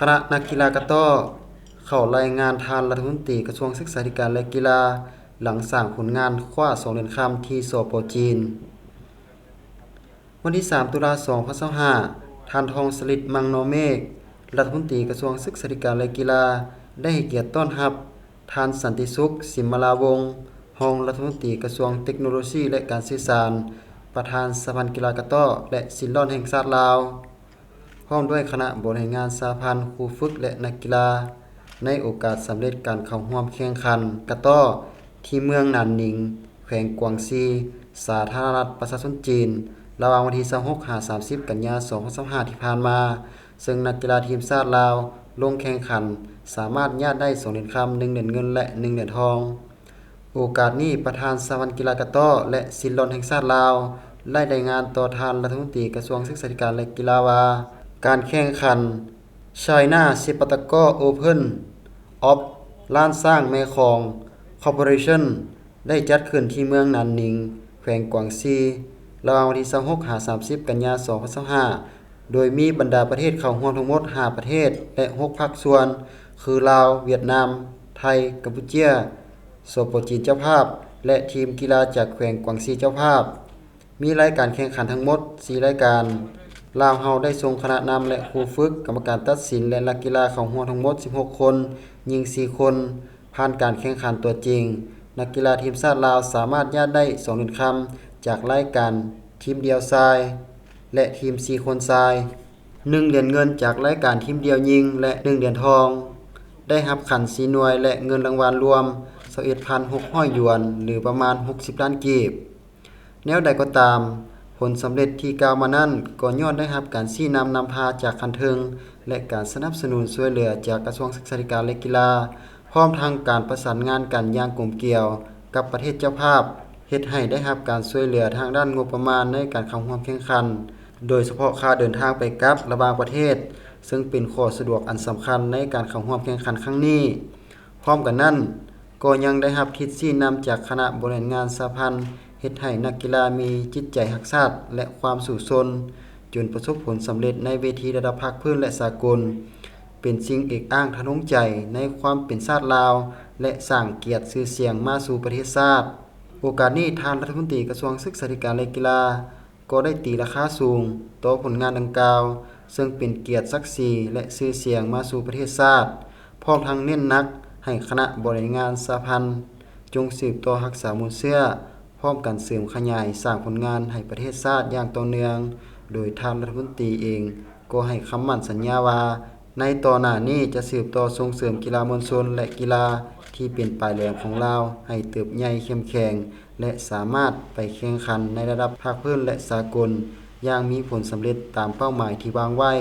ຄະນະນັກກິລາກະຕໍ້ ເຂົ້າລາຍງານທ່ານລັດຖະມົນຕີກະຊວງສຶກສາທິການ ແລະ ກິລາ ຫຼັງສ້າງຜົນງານຄວ້າສອງຫຼຽນຄຳທີ່ ສປ ຈີນ. ວັນທີສາມ ຕຸລາ ສອງພັນຊາວຫ້າ, ທ່ານ ທອງສະລິດ ມັງນໍເມກ ລັດຖະມົນຕີກະຊວງສຶກສາທິການ ແລະ ກິລາ ໄດ້ໃຫ້ກຽດຕ້ອນຮັບ ທ່ານ ສັນຕິສຸກ ສິມມະລາວົງ ຮອງລັດຖະມົນຕີກະຊວງເຕັກໂນໂລຊີ ແລະ ການສື່ສານ, ປະທານສະຫະພັນກິລາກະຕໍ້ ແລະ ສິ້ນລອນແຫ່ງຊາດລາວ, ພ້ອມດ້ວຍຄະນະບໍລິຫານງານສະຫະພັນ, ຄູຝຶກ ແລະ ນັກກິລາ ໃນໂອກາດສຳເລັດການເຂົ້າຮ່ວມແຂ່ງຂັນກະຕໍ້ທີ່ເມືອງໜານໜິງ, ແຂວງກວາງຊີ, ສາທາລະນະລັດປະຊາຊົນຈີນ, ລະຫວ່າງວັນທີຊາວຫົກ ຫາ ສາມສິບ ກັນຍາ ສອງພັນຊາວຫ້າ ທີ່ຜ່ານມາ, ເຊິ່ງນັກກິລາທີມຊາດລາວລົງແຂ່ງຂັນສາມາດຍາດໄດ້ສອງຫຼຽນຄຳ, ໜຶ່ງຫຼຽນເງິນ ແລະ ໜຶ່ງຫຼຽນທອງ. ໂອກາດນີ້, ປະທານສະຫະພັນກິລາກະຕໍ້ ແລະ ສິ້ນລອນແຫ່ງຊາດລາວ ໄດ້ລາຍງານຕໍ່ທ່ານລັດຖະມົນຕີກະຊວງສຶກສາທິການ ແລະ ກິລາວ່າ ການແຂ່ງຂັນ China Spectacle Open of ລ້ານຊ້າງແມ່ຂອງ Corporation ໄດ້ຈັດຂຶ້ນທີ່ເມືອງໜານໜິງ, ແຂວງກວາງຊີ, ລະຫວ່າງວັນທີຊາວຫົກ ຫາ ສາມສິບ ກັນຍາ ສອງພັນຊາວຫ້າ ໂດຍມີບັນດາປະເທດເຂົ້າຮ່ວມທັງໝົດຫ້າປະເທດ ແລະ ຫົກພາກສ່ວນ ຄື ລາວ, ຫວຽດນາມ, ໄທ, ກຳປູເຈຍ, ສປ ຈີນເຈົ້າພາບ ແລະ ທີມກິລາຈາກແຂວງກວາງຊີເຈົ້າພາບ. ມີລາຍການແຂ່ງຂັນທັງໝົດສີ່ລາຍການ. ລາວເຮົາໄດ້ສົ່ງຄະນະນຳ ແລະ ຄູຝຶກ, ກຳມະການຕັດສິນ ແລະ ນັກກິລາເຂົ້າຮ່ວມທັງໝົດສິບຫົກຄົນ, ຍິງສີ່ຄົນ. ຜ່ານການແຂ່ງຂັນຕົວຈິງ, ນັກກິລາທີມຊາດລາວສາມາດຍາດໄດ້ສອງຫຼຽນຄຳ ຈາກລາຍການທີມດຽວຊາຍ ແລະ ທີມສີ່ຄົນຊາຍ, ໜຶ່ງຫຼຽນເງິນຈາກລາຍການທີມດຽວຍິງ ແລະ ໜຶ່ງຫຼຽນທອງ, ໄດ້ຮັບຂັນສີ່ໜ່ວຍ ແລະ ເງິນລາງວັນລວມຊາວເອັດພັນຫົກຮ້ອຍຢວນ ຫຼື ປະມານຫົກສິບລ້ານກີບ. ແນວໃດກໍຕາມ, ຜົນສຳເລັດທີ່ກ່າວມານັ້ນ ກໍຍ້ອນໄດ້ຮັບການຊີ້ນຳນຳພາຈາກຂັ້ນເທິງ ແລະ ການສະໜັບສະໜູນຊ່ວຍເຫຼືອຈາກກະຊວງສຶກສາທິການ ແລະ ກິລາ, ພ້ອມທັງການປະສານງານກັນຢ່າງກົມກຽວກັບປະເທດເຈົ້າພາບ, ເຮັດໃຫ້ໄດ້ຮັບການຊ່ວຍເຫຼືອທາງດ້ານງົບປະມານໃນການເຂົ້າຮ່ວມແຂ່ງຂັນ, ໂດຍສະເພາະຄ່າເດີນທາງໄປກັບລະຫວ່າງປະເທດ, ເຊິ່ງເປັນຂໍ້ສະດວກອັນສຳຄັນໃນການເຂົ້າຮ່ວມແຂ່ງຂັນຄັ້ງນີ້. ພ້ອມກັນນັ້ນ, ກໍຍັງໄດ້ຮັບທິດຊີ້ນຳຈາກຄະນະບໍລິຫານງານສະຫະພັນ, ເຮັດໃຫ້ນັກກິລາມີຈິດໃຈຮັກຊາດ ແລະ ຄວາມສູ້ຊົນ, ຈົນປະສົບຜົນສຳເລັດໃນເວທີລະດັບພາກພື້ນ ແລະ ສາກົນ, ເປັນສິ່ງເອກອ້າງທະນົງໃຈໃນຄວາມເປັນຊາດລາວ ແລະ ສ້າງກຽດຊື່ສຽງມາສູ່ປະເທດຊາດ. ໂອກາດນີ້, ທ່ານລັດຖະມົນຕີກະຊວງສຶກສາທິການ ແລະ ກິລາ ກໍໄດ້ຕີລາຄາສູງຕໍ່ຜົນງານດັ່ງກ່າວ, ເຊິ່ງເປັນກຽດສັກສີ ແລະ ຊື່ສຽງມາສູ່ປະເທດຊາດ, ພ້ອມທັງເນັ້ນໜັກໃຫ້ຄະນະບໍລິຫານງານສະຫະພັນ ຈົ່ງສືບຕໍ່ຮັກສາມູນເຊື້ອ, ພ້ອມກັນເສີມຂະຫຍາຍສ້າງຜົນງານໃຫ້ປະເທດຊາດຢ່າງຕໍ່ເນື່ອງ, ໂດຍທ່ານລັດຖະມົນຕີເອງກໍໃຫ້ຄຳໝັ້ນສັນຍາວ່າ ໃນຕໍ່ໜ້ານີ້ຈະສືບຕໍ່ສົ່ງເສີມກິລາມວນຊົນ ແລະ ກິລາທີ່ເປັນປາຍແຫຼມຂອງລາວໃຫ້ເຕີບໃຫຍ່ເຂັ້ມແຂງ ແລະ ສາມາດໄປແຂ່ງຂັນໃນລະດັບພາກພື້ນ ແລະ ສາກົນຢ່າງມີຜົນສຳເລັດຕາມເປົ້າໝາຍທີ່ວາງໄວ້.